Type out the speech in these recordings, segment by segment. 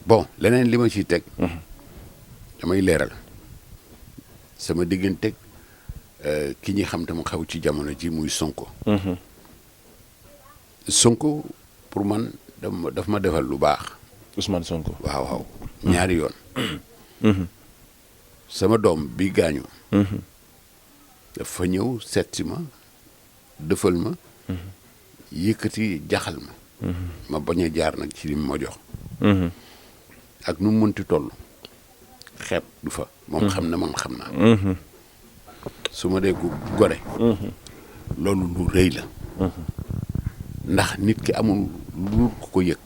bon leneen li ma ciy teg. damay leeral sama digganteeg ki ñi xam te mu xew ci jamono ji muy Sonko. Sonko pour man daf ma defal lu baax. Ousmane Sonko. waaw ñaari yoon. sama doom bi gaañu. dafa ñëw seet si ma dëfal ma. yëkkati jaxal ma. ma bañ a jaar nag ci li ma jox. ak nu mu mënti toll xeeb du fa. moom xam na man xam naa. su ma dee gore. loolu lu rëy la. ndax nit ki amul lu ko yëg.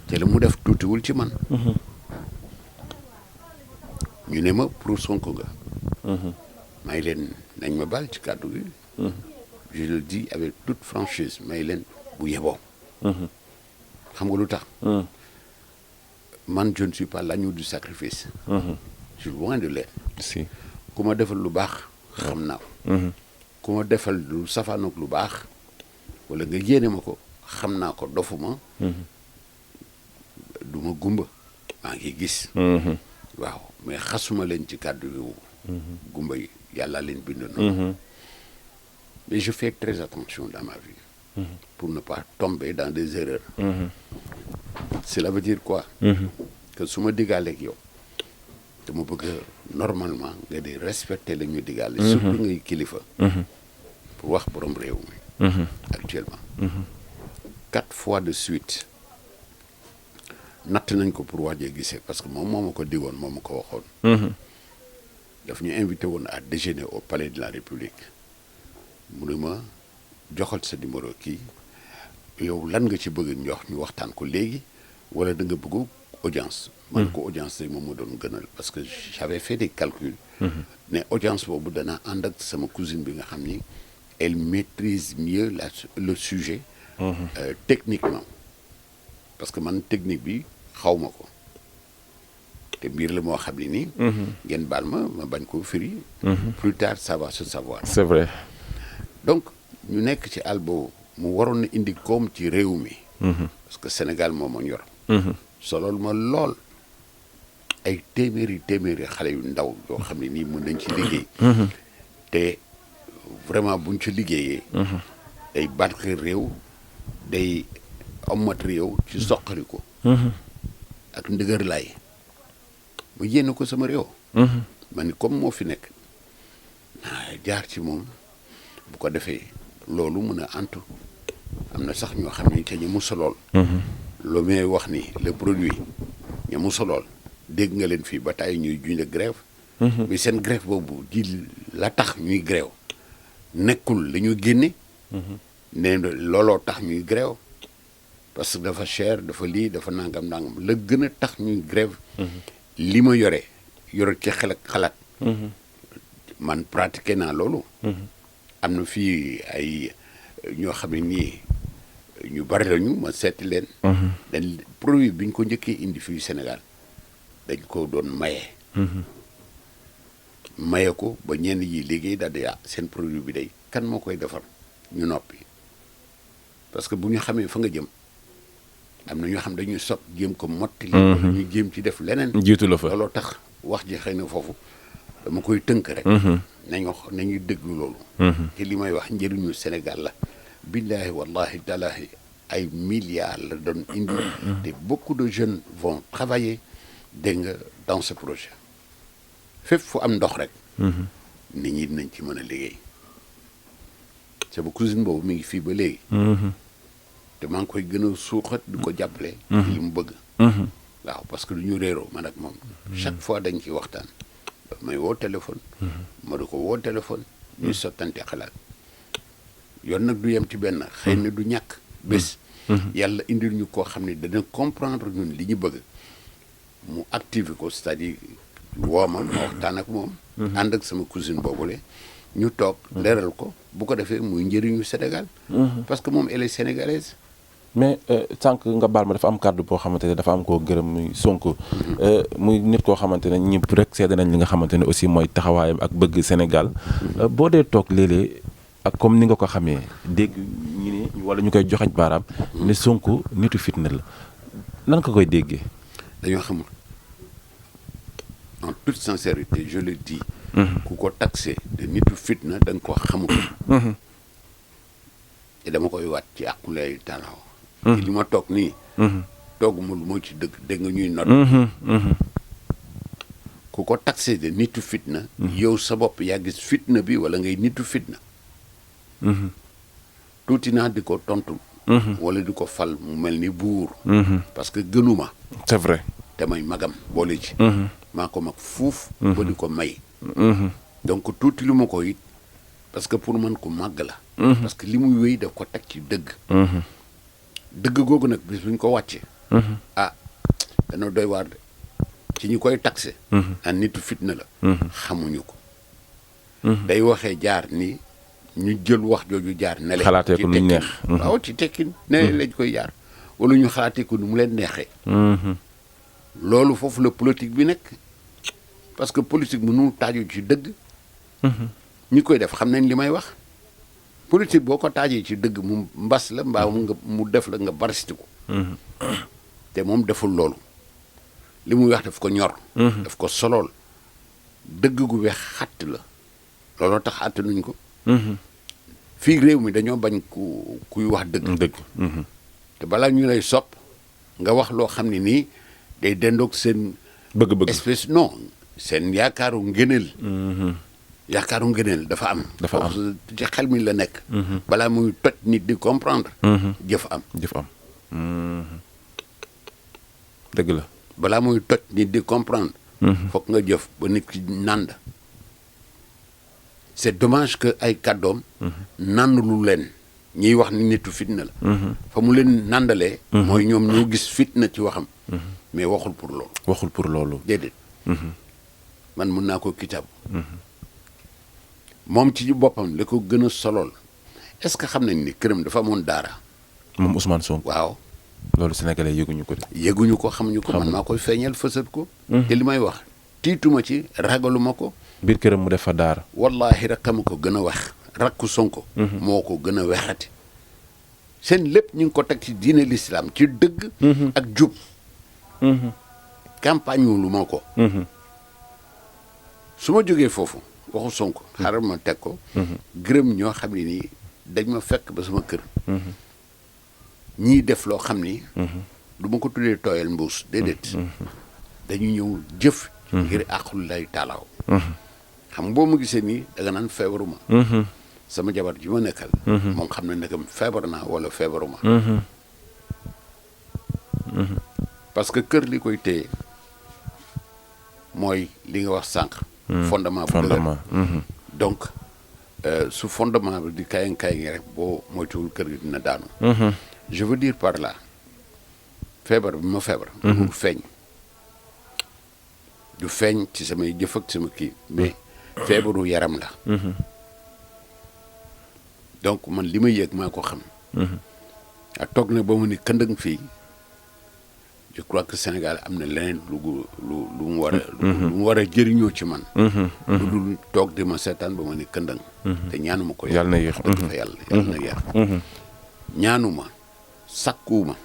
te la mu def tuutiwul ci man. ñu ne ma pour Sonko nga. may leen nañ ma baal ci kàddu gi. je le dis avec toute franchise may leen bu yeboo. xam nga lu tax. man je ne suis pas l'agneau du sacrifice. je suis loin de là. si ku ma defal lu baax xam naa ko. ku ma defal lu safaanoog lu baax wala nga yéene ma ko xam naa ko dofuma. du ma gumba maa ngi gis. waaw mais xasuma leen ci kàddu yu gumba yi yàlla leen bind noonu. mais je fais très attention dans ma vie. pour ne pas tomber dans des erreurs. cela veut dire quoi. que su ma diggaaleeg yow dama bëgg normalement nga di respecter la ñu diggaale. surtout ngay kilifa. pour wax borom réew mi. actuellement. 4 fois de suite natt nañ ko pour waajee gisee parce que moom moo ma ko digoon moo ma ko waxoon. daf ñu invité woon à déjeuner au palais de la République mu ne ma joxal sa numéro kii yow lan nga ci bëgg ñu waxtaan ko léegi wala da nga bëgg audience. man ko audience day moom ma doon gënal parce que j'avais fait des calculs. ne audience boobu danaa ànd ak sama cousine bi nga xam ni elle maîtrise mieux le sujet. Techniquement parce que man technique bi xaw ma ko te mbir la moo xam ne nii. ngeen baal ma bañ koo firi. plus tard ça va se savoir. c'est vrai. donc ñu nekk ci àll boobu mu waroon na indi koom ci réew mi. parce que Sénégal moo ma ñor. solol ma lool ay téeméeri xale yu ndaw yoo xam ne nii mën nañ ci liggéey. te vraiment buñ ci liggéeyee. day barke réew day amat réew ci soqali ko. ak ndëgër laay mu yéene ko sama réew. ma ni comme moo fi nekk naa jaar ci moom bu ko defee loolu mën a antu am na sax ñoo xam ne te ñu musalool. lu may wax ni le produit ñu musalool dégg nga leen fii ba tey ñuy juñ grève. mais seen grève boobu ji la tax ñuy grève nekkul la ñu génne. ne looloo tax ñuy grève parce que dafa cher dafa lii dafa nangam la gën a tax ñuy grève. li ma yore ci xel ak xalaat. man pratiqué naa loolu. am na fii ay ñoo xam ne nii ñu bari lañu ma seeti leen. dañ produit bi ñu ko njëkkee indi fii Sénégal dañ ko doon maye. maye ko ba ñenn yi liggéey daal di seen produit bi day kan moo koy defar ñu noppi parce que bu ñu xamee fa nga jëm am na ñoo xam dañuy sob jéem ko mottali. ñu jéem ci def leneen. jiitu la fa looloo tax wax ji xëy na foofu dama koy tënk rek. nañu déglu loolu. te li may wax njëriñu Sénégal la. billahi wallahi talahi ay milliards la doon indi. te beaucoup de jeunes vont travailler dégg nga dans ce projet fépp fu am ndox rek. nit ñi dinañ ci mën a liggéey. sama cousine boobu mi ngi fii ba léegi. te maa ngi koy gën a suuxat di ko jàppale. li mu bëgg. waaw parce que du ñu réeroo man ak moom. chaque fois dañ ciy waxtaan. may woo téléphone. ma du ko woo téléphone. ñuy sottante xalaat. yoon nag du yem ci benn xëy na du ñàkk bés. yàlla indil ñu koo xam ne dana comprendre ñun li ñu bëgg mu activer ko c'est-à-dire woo ma waxtaan ak moom. ànd ak sama cousine boobule ñu toog leeral ko bu ko defee muy njëriñu Sénégal. parce que moom elle est sénégalaise. mais sànq nga baal ma dafa am kàddu boo xamante ne dafa am koo gërëm muy Sonko. muy nit koo xamante ne ñëpp rek seede nañ li nga xamante ne aussi mooy taxawaayam ak bëgg Sénégal. boo dee toog léeg-léeg ak comme ni nga ko xamee dégg ñu ne wala ñu koy joxañ baaraam. ne Sonko nitu fitna la nan nga koy déggee. dañoo xamul en toute sincérité je le dis. ku ko taxé de nitu fitna da nga ko xamul. te dama koy waat ci àqulay talaaw. ci li ma toog nii. tooguma lu moo ci dégg nga ñuy not. ku ko taxé de nitu fitna. yow sa bopp yaa gis fitna bi wala ngay nitu fitna. tuuti naa di ko tontu. wala di ko fal mu mel ni buur. parce que gënuma. c'est vrai. te may magam boole ci. maa ko mag fuuf. ba di ko may. donc tuuti lu ma ko it parce que pour man ko màgg la. parce que li muy wéy daf ko teg ci dëgg. dëgg googu nag bis bu ñu ko wàccee. ah dana doy waar de ci ñi koy taxé. an nitu fitna la. xamuñu ko. day waxee jaar ni ñu jël wax jooju jaar. ne leen xalaatee ko nu mu neex. waaw ci tekkin ne lañ koy jaar wala ñu xalaatee ko nu mu leen neexee. loolu foofu la politique bi nekk parce que politique mënul taaju ci dëgg. ñi koy def xam nañ li may wax politique boo ko taajee ci dëgg mu mbas la mbaa mu def la nga barasti ko. te moom deful loolu li muy wax daf ko ñor. daf ko solool dëgg gu weex xatt la looloo tax àtt nuñ ko. fii réew mi dañoo bañ kuy wax dëgg. te balaa ñu lay sopp nga wax loo xam ne nii day dendoog seen. bëgg-bëgg espèce non seen yaakaaru ngëneel. yaakaaru ngëneel dafa am. ci xel mi la nekk. balaa muy toj nit di comprendre. jëf am. dëgg la. balaa muy toj nit di comprendre. foog nga jëf ba nit ki nànd. c'est dommage que ay kàddoom. nànd lu leen ñiy wax ni nitu fitna la. fa mu leen nàndalee. mooy ñoom ñoo gis fitna ci waxam. mais waxul pour loolu. déedéet. man mun naa ko kitaab. moom ci boppam li ko gën a solool est-ce que xam nañ ni këram dafa amoon daara. moom Ousmane Sonko. waaw. loolu sénégalais yëguñu ko de. yëguñu ko xamuñu ko man maa koy feeñal fësat ko. te li may wax tiituma ci ragaluma ko. biir këram mu def fa daara. wallahi rakkama ko gën a wax rakku Sonko. moo ko gën a wexati. seen lépp ñu ngi ko teg ci diine l'islam ci dëgg. ak jub. campagne wu lu ma ko. su ma jógee foofu waxu Sonko xaaral ma teg ko. gërëm ñoo xam ne nii dañ ma fekk ba sama kër. ñii def loo xam ni. du ma ko tuddee tooyal mbuus déedéet. dañu ñëw jëf. ngir àqul lay taalaaw. xam nga boo ma gisee nii da nga naan feebaruma. sama jabar ji ma nekkal. moom xam na nekkam feebar naa wala feebaruma. parce que kër li koy téye mooy li nga wax sànq. fondement bu dëgër. donc su fondement bi di kayang kayang rek boo moytuwul kër gi dina daanu. je veux dire par là feebar bi ma feebar. du feeñ. du feeñ ci samay jëf ak sama kii mais feebaru yaram la. donc man li may yëg maa ko xam. a toog na ba mu ni këndëng fii je crois que Sénégal am na leneen lu mu war a. lu mu war a jëriñoo ci man. lu dul toog di ma seetaan ba ma ni këndëng. te ñaanuma ko. yàlla na yéex dëgg fa yàlla na yéex. ñaanuma sakkuuma.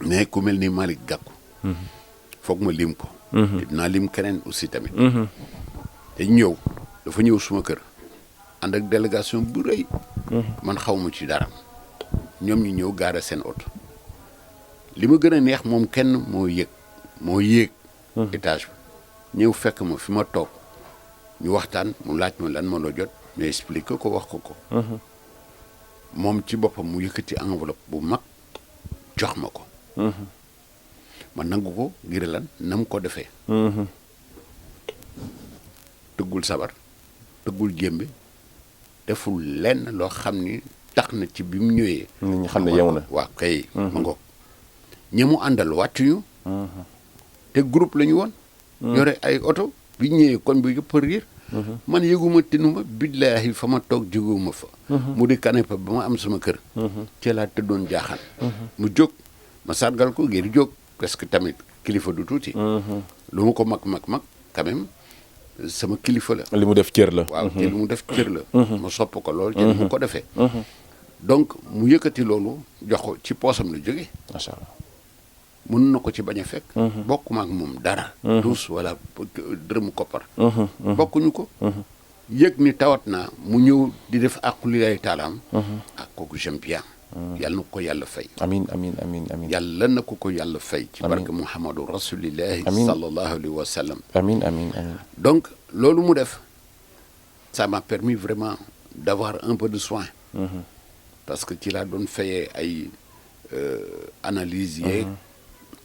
mais ku mel ni Malick Gakou. foog ma lim ko. te dinaa lim keneen aussi tamit. te ñëw dafa ñëw suma kër ànd ak délégation bu rëy. man xawma ci dara ñoom ñu ñëw gaare seen oto. li ma gën a neex moom kenn moo yéeg étage bi ñëw fekk ma fi ma toog ñu waxtaan mu laaj ma lan ma la jot mais expliqué ko wax ko. moom ci boppam mu yëkkati enveloppe bu mag jox ma ko. ma nangu ko ngir lan nam ko defee. tëggul sabar tëggul jémbe deful lenn loo xam ni tax na ci bi mu ñëwee. nit ñi xam ne yew na waaw kay. ma ngoog ñi mu àndal wàccuñu. te groupe la ñu woon. yore ay oto bi ñëwee koñ bi yëpp riir. man yëguma tinuma billaahi fa ma toog jóguma fa. mu di canapé ba ma am sama kër. ci laa tëddoon jaaxal. mu jóg ma sargal ko ngir jóg parce que tamit kilifa du tuuti. lu ma ko mag quand même sama kilifa la. li mu def cër la. waaw te li mu def cër la. ma sopp ko lool te mu ko defee. donc mu yëkkati loolu jox ko ci poosam la jóge macha allah mën na ko ci bañ a fekk. bokkuma ak moom dara. tous wala dërëmu koppar. bokkuñu ko. yëg ni tawat naa mu ñëw di def àquli lay taalaam. ak kooku j'aime bien. yàlla na ko yàlla fay. amiin amiin amiin amiin. yàlla na ko yàlla fay. ci barke Muhammadu rasulillahi. sallallahu alayhi wa sallam. amiin amiin amiin. donc loolu mu def ça m'a permis vraiment d'avoir un peu de soin. parce que ci laa doon fayee ay analyse yeeg.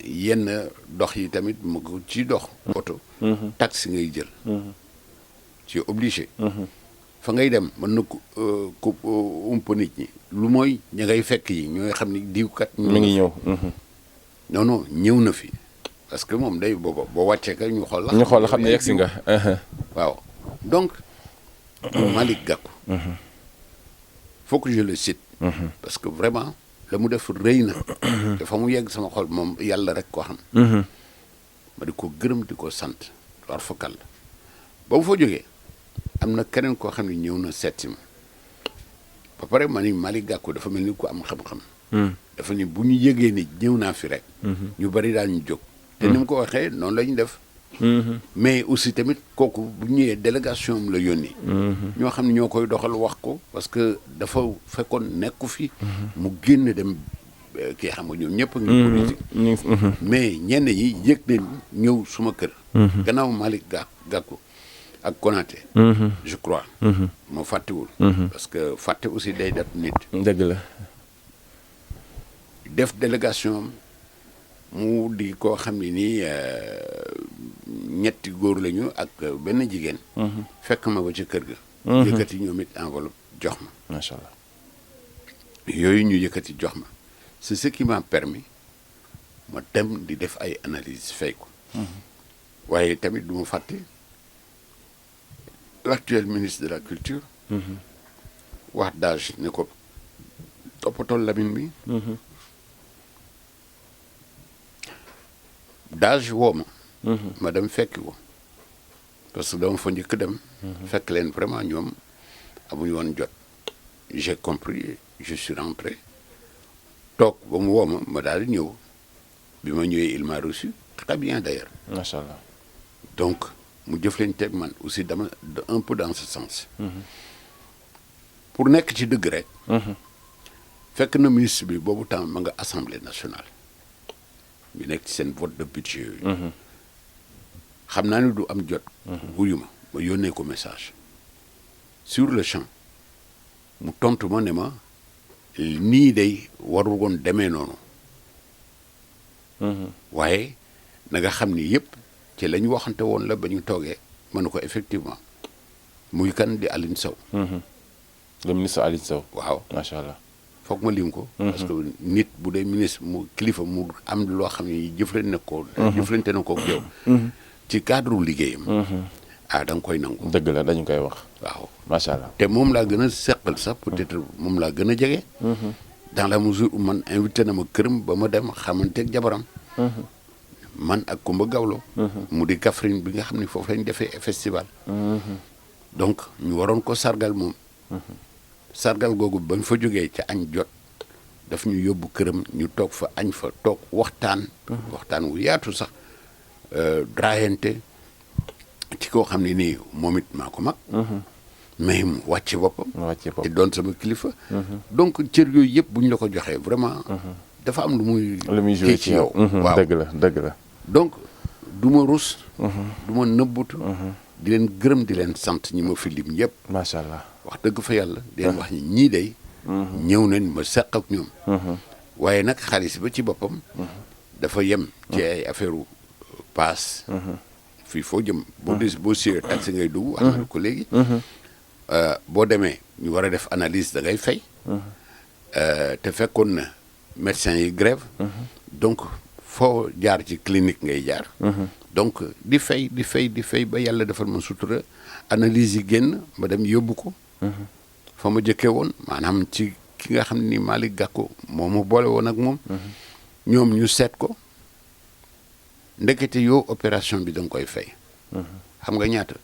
yenn dox yi tamit mu ko ci dox. oto. taxi ngay jël. ci obligé. fa ngay dem mën na ko umpa nit ñi lu mooy ña ngay fekk yi ñooy xam ni diwkat. mi ngi ñëw. non non ñëw na fi parce que moom day booba boo wàccee ka ñu xool la. ñu xool la xam ne yegg si nga. waaw donc Malick Gakou. faut que je le cite. parce que vraiment la mu def rëy na. dafa mu yegg sama xol moom yàlla rek ko xam. ma di ko gërëm di ko sant war fakal la ba mu fa jógee. am na keneen koo xam ne ñëw na seet si ma ba pare ma ni Malick Gakou dafa mel ni ku am xam-xam. dafa ni bu ñu yëgee ni ñëw naa fi rek. ñu bari daal ñu jóg. te ni mu ko waxee noonu la ñu def. mais aussi tamit kooku bu ñëwee délégation am la yónni. ñoo xam ne ñoo koy doxal wax ko parce que dafa fekkoon nekku fi. mu génn dem kii xam nga ñoom ñëpp a ngi politique. mais ñenn ñi yëg nañ ñëw suma kër. gannaaw Malick Gakou. ak Konaté. je crois. moo fàttewul. parce que fàtte aussi day def nit. dëgg la. def délégation mu di koo xam ne nii ñetti góor lañu ak benn jigéen. fekk ma ba ci kër ga. yëkkati ñoom it enveloppe jox ma. macha allah. yooyu ñu yëkkati jox ma c'est ce qui m'a permis ma dem di def ay analyse fay ko. waaye tamit du ma fàtte. l'actuel ministre de la culture. wax daaj ne ko toppatoo Lamine bi. daaj woo ma. ma dem fekki ko parce que dama fa njëkk dem. fekk leen vraiment ñoom amuñu woon jot. j'ai compris je suis rentré toog ba mu woo ma daal di ñëw bi ma ñëwee il m'a reçu très bien d'ailleurs. macha allah. donc. mu jëflanteeg man aussi dama un peu dans ce sens. pour nekk ci dëgg rek. fekk na ministre bi boobu temps ma nga assemblée nationale. ñu nekk ci seen vote de budget yooyu. xam naa ni du am jot. wuyu ma yónnee ko message. sur le champ mu tontu ma ne ma nii day warul woon demee noonu. waaye na nga xam ni yëpp. ci la ñu waxante woon la ba ñu toogee mën na ko effectivement muy kan di Aline Sow. le ministre Aline Sow. waaw macha allah. foog ma lim ko. parce que nit bu dee ministre mu kilifa mu am loo xam ne jëflante na ko. jëflante na ko ak yow. ci cadre liggéeyam. da nga koy nangu. dëgg la dañu koy wax. waaw macha allah. te moom laa gën a seqal sax peut-être moom laa gën a jege. dans la mesure où man invité na ma këram ba ma dem xamanteeg jabaram. man ak Kumba Gawlo. mu di Kaffrine bi nga xam ne foofu lañ defee festival. donc ñu waroon ko sargal moom. sargal googu ba ñu fa jógee ca añ jot daf ñu yóbbu këram ñu toog fa añ fa toog waxtaan. waxtaan wu yaatu sax draayante ci koo xam ne nii moom it maa ko mag. mais mu wàcce boppam. te doon sama kilifa. donc cër yooyu yëpp bu ñu la ko joxee vraiment. dafa am lu muy joué ci yow. waaw dëgg la. donc du ma rus. du ma nëbbutu. di leen gërëm di leen sant ñi ma fi lim yëpp. macha allah wax dëgg fa yàlla di leen wax ni ñii day. ñëw nañ ma seq ak ñoom. waaye nag xaalis ba ci boppam. dafa yem. ci ay affaire paas. fii foo jëm. boo siwee taxi ngay dugg. wax na ko léegi. boo demee ñu war a def analyse da ngay fay. te fekkoon na. médecins yi grève. donc foo jaar ci clinique ngay jaar. donc di fay ba yàlla defal ma sutura analyse yi génn ma dem yóbbu ko. fa ma jëkkee woon maanaam ci ki nga xam ni Malick Gakou moo ma boole woon ak moom. ñoom ñu seet ko ndekete yow opération bi da nga koy fay. xam nga ñaata.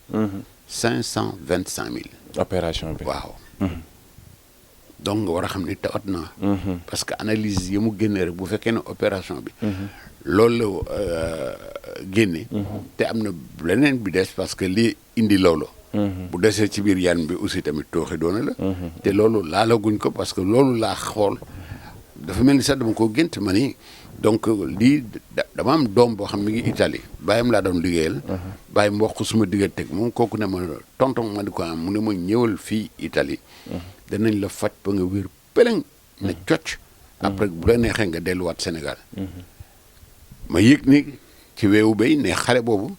525 000. opération bi waaw. donc nga war a xam ni tawat naa. parce que analyse yi mu génne rek bu fekkee ne opération bi. loolu la génne. te am na leneen bi des parce que li indi loolu. bu desee ci biir yan bi aussi tamit tooxi doona la. te loolu laalaguñ ko parce que loolu laa xool dafa mel ni sax dama ko gént ma ni donc lii dama am doom boo xam mi ngi Italie bàyyam laa doon liggéeyal. bàyyi mu wax ko suma digganteeg moom kooku ne ma tonton ma di ko am mu ne ma ñëwal fii Italie. danañ la faj ba nga wér peleng na cocc. après bu la neexee nga delluwaat Sénégal. ma yëg ni ci weewu bay ne xale boobu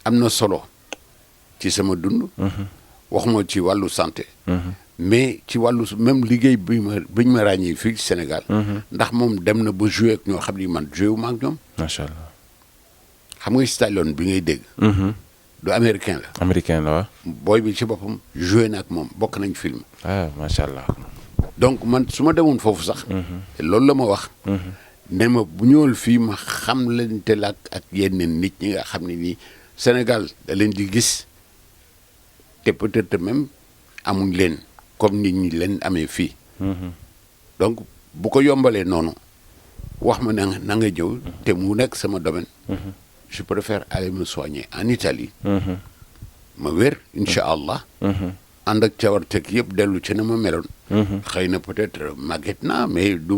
am na solo ci sama dund. waxuma ci wàllu santé. mais ci wàllu même liggéey biñ ma ràññee fii ci Sénégal. ndax moom dem na ba joué ak ñoo xam ni man joué wu ma ak ñoom. macha allah. xam nga Stallone bi ngay dégg. du américain la. américain la waaw. booy bi ci boppam joué na ak moom bokk nañ film. ah macha allah. donc man su ma demoon foofu sax. te loolu la ma wax. ne ma bu ñëwal fii ma xam leen te la ak yenn nit ñi nga xam ne nii Sénégal da leen di gis te peut-être même amuñ leen comme nit ñi leen amee fii. donc bu ko yombalee noonu wax ma na nga jëw te mu nekk sama domaine. je préfère aller me soigner en Italie. ma wér incha allah. ànd ak cawarteg yëpp dellu ci na ma meloon. xëy na peut-être màgget naa mais du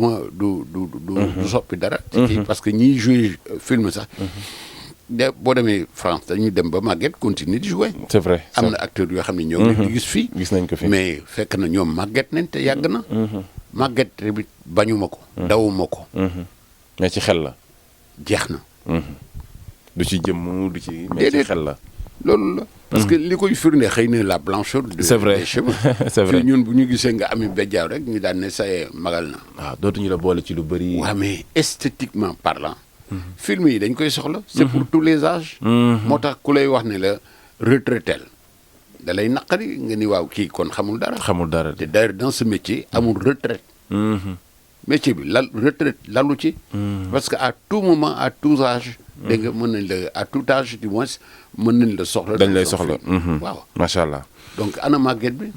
soppi dara. parce que ñiy jouer film sax. boo demee France dañuy dem ba màgget continuer di jouer. c'est vrai am na acteurs yoo xam ne ñoo ngi di gis fii. gis nañ ko fi mais fekk na ñoom màgget nañ te yàgg na. màgget tamit bañuma ko. dawuma ko. mais ci xel la. jeex na. du ci jëmm du ci. mais ci xel la. loolu la parce que li koy firnde xëy na la blancheur. c'est vrai des cheveux. c'est vrai fii ñun bu ñu gisee nga ami bejjaaw rek ñu daan ne saye magal na. waaw dootuñu la boole ci lu bëri. waaw mais esthétiquement parlant. film yi dañ koy soxla. c'est pour tous les âges. moo tax ku lay wax ne la retraité da lay naqari nga ni waaw kii kon xamul dara. xamul dara te d'ailleurs dans ce métier amul retraite. métier bi retraite lalu ci. parce que à tout moment à tous âges. dégg nga mën nañ la à tout âge du moins mën nañ la soxla. dañ lay soxla waaw macha allah. donc ana màgget bi.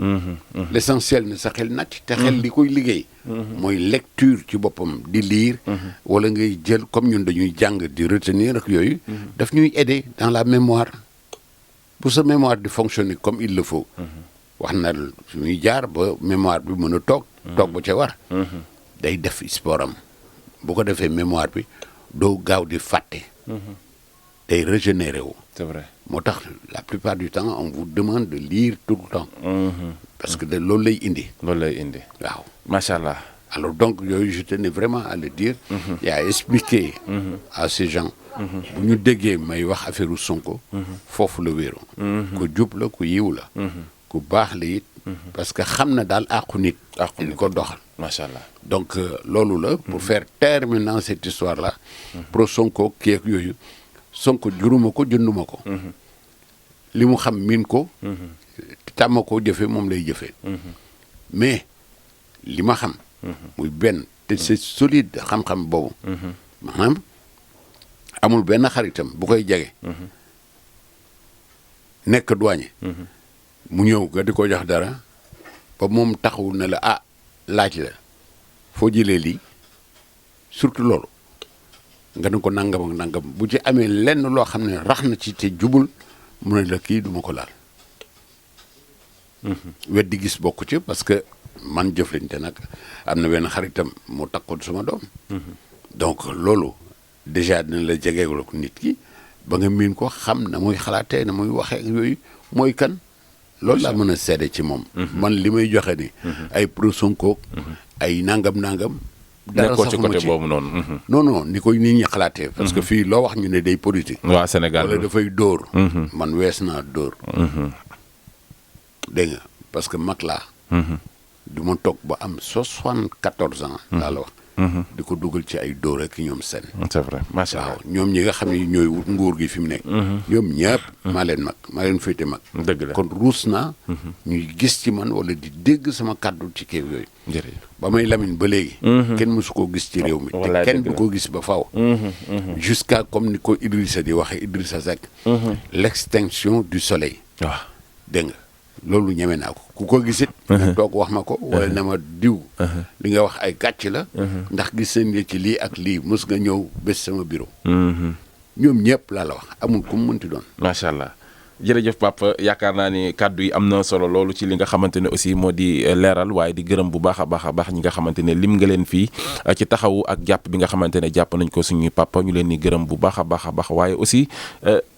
l'essentiel ne sa xel nàcc te xel li koy liggéey. mooy lecture ci boppam di lire. wala ngay jël comme ñun dañuy jàng di retenir ak yooyu. daf ñuy aider dans la mémoire pour sa mémoire di fonctionner comme il le faut. wax na suñuy jaar ba mémoire bi mën a toog ba ca war. day def sport am bu ko defee mémoire bi doo gaaw di fàtte. day régénérer wu. c'est vrai moo tax la plupart du temps on vous demande de lire tout le temps. parce que de loolu lay indi. loolu lay indi. waaw macha allah. alors donc yooyu je tenais vraiment à le dire. et à expliquer. à ces gens. bu ñu déggee may wax affaire Sonko. foofu la wéeru. ku jub la ku yiw la. ku baax la it. parce que xam na daal àqu nit. àqu nit di ko doxal. macha allah donc loolu la. pour faire taire maintenant cette histoire là. pro Sonko kii ak yooyu. Sonko juruma ko jënduma ko. li mu xam miin ko. tàmm ko jëfe moom lay jëfee. mais li ma xam. muy benn te c'est solide xam-xam boobu. maanaam amul benn xaritam bu koy jege. nekk douanier. mu ñëw nga di ko jox dara ba moom taxawul ne la ah laaj la foo jëlee lii surtout loolu nga ne ko nangam ak nangam bu ci amee lenn loo xam ne rax na ci te jubul mu ne la kii duma ko laal. weddi gis bokku ci parce que man jëflante nag am na benn xaritam mu takkoon suma doom. donc loolu déjà dina la jegeewul ko nit ki ba nga miin ko xam na muy xalaatee na muy waxee yooyu mooy kan. loolu laa mën a seede ci moom. man li may joxe ni ay pro Sonko ay nangam. dara nekkoo ci saxuma côté ci boobu noonu. non ni koy nit ñi xalaatee. parce que fii loo wax ñu ne day politique. waa Sénégal wala dafay dóor. man wees naa dóor. dégg nga parce que mag laa. du ma toog ba am 74 ans. laa la wax. di ko dugal ci ay dóor ak ñoom seen. c'est vrai macha allah waaw ñoom ñi nga xam ne ñooy wut nguur gi fi mu nekk. ñoom ñëpp maa leen mag maa leen féete mag. dëgg la kon ruus naa. ñuy gis ci man wala di dégg sama kàddu ci kéew yooyu. jërëjëf ba may Lamine ba léegi. kenn mësu koo gis ci réew mi. wallaay te kenn dëgg du la. ko gis ba faw jusqu'à comme ni ko Idrissa di waxee Idrissa Seck. l'extinction du soleil. waaw dégg nga loolu ñeme naa ko ku ko gisit nga toog wax ma ko wala ne ma diw li nga wax ay gàcc la ndax gis nañ ne ci lii ak lii mos nga ñëw bés sama bureau ñoom ñëpp laa la wax amul ku mu mënti doon macha allah jërëjëf papa yaakaar naa ni kàddu yi am na solo loolu ci li nga xamante ne aussi moo di leeral waaye di gërëm bu baax a baax ñi nga xamante ne lim nga leen fii ci taxawu ak jàpp bi nga xamante ne jàpp nañ ko suñuy papa ñu leen di gërëm bu baax a baax waaye aussi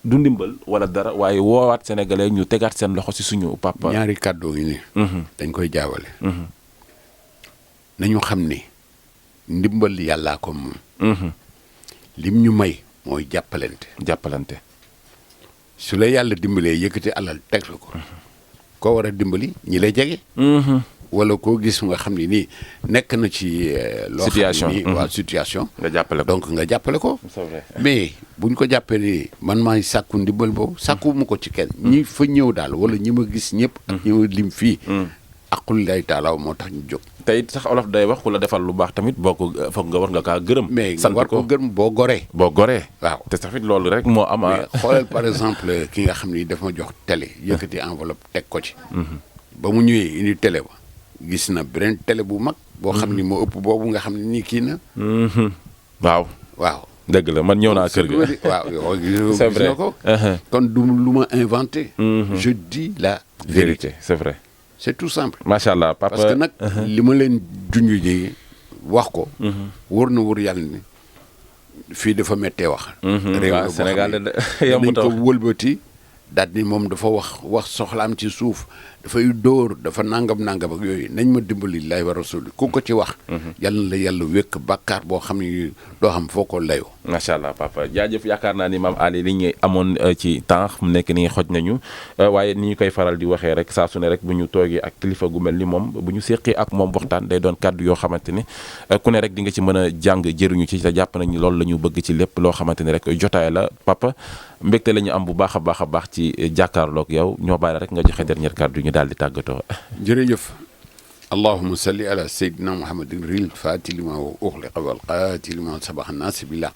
du ndimbal wala dara waaye woowaat sénégalais ñu tegaat seen loxo si suñu papa. ñaari kàddu yi ni dañ koy jaawale nañu xam ni ndimbal yàllaa ko moom lim ñu may mooy jàppalante su la yàlla dimbalee yëkkati alal teg la ko koo war a dimbali ñi lay jege wala koo gis nga xam ne nii nekk na ci loo xam ne nii waa situation nga jàppale ko donc nga jàppale ko c'est vrai mais buñ ko jàppee ni man maay sàkku ndimbal boobu sàkku mu ko ci kenn ñi fa ñëw daal wala ñi ma gis ñëpp ak ñi ma lim fii aqul lay taalaaw moo tax ñu jóg tey sax olof day wax ku la defal lu baax tamit boo ko foog nga war nga kaa gërëm mais nga war ko gërëm boo goree waaw te sax it loolu rek moo am xoolal par exemple ki nga xam ni dafa ma jox télé yëkkati enveloppe teg ko ci ba mu ñëwee indi télé ba gis na beneen télé bu mag boo xam ni moo ëpp boobu nga xam ne nii kii na waaw dëgg la man ñëw naa kër ga waaw c'est vrai ko kon du lu ma inventé je dis la vérité c'est vrai c'est tout simple macha allah papa parce que nag li ma leen junj ji wax ko wóor na wóor yàlla ni fii dafa méttee wax réew la Sénégal dañ ko wëlbati daal ni moom dafa wax soxlaam ci suuf dafay dóor dafa nangam ak yooyu nañ ma dimbali lay war a suli ku ko ci wax yàlla na la yàlla wékk bàkkaar boo xam ne doo xam foo ko layoo macha allah papa jaajëf yaakaar naa ni maam Ali li ñu amoon ci temps mu nekk nii xoj nañu waaye ni ñu koy faral di waxee rek saa su ne rek bu ñu toogee ak kilifa gu mel ni moom bu ñu séqee ak moom waxtaan day doon kàddu yoo xamante ni ku ne rek di nga ci mën a jàng jëriñu ci te jàpp nañu loolu la ñu bëgg ci lépp loo xamante ni rek jotaay la papa mbégte la ñu am bu baax a baax ci jàkkaarloog yow ñoo bàyyi la rek nga joxe dernier kàddu ñu daal di tàggatoo. jërëjëf allahumma salli ala sayyidina muhammadin ril faati lima wa uxliqa wal qaati lima sabaxa naasi bi laq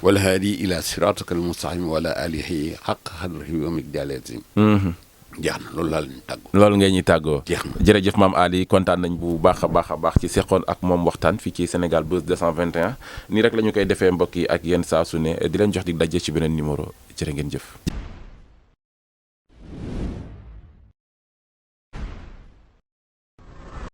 wal haadi ila siratika al mustaqim wala alihi xaq xadrihi wa miqdaarihi azim jeex na loolu laa leen tàggoo loolu ngeen ñuy tàggoo jeex na jërëjëf maam Ali kontaan nañ bu baax a baax ci seqoon ak moom waxtaan fii ci Sénégal Buzz 221 nii rek la ñu koy defee mbokk yi ak yéen saa su ne di leen jox di daje ci beneen numéro jërë ngeen jëf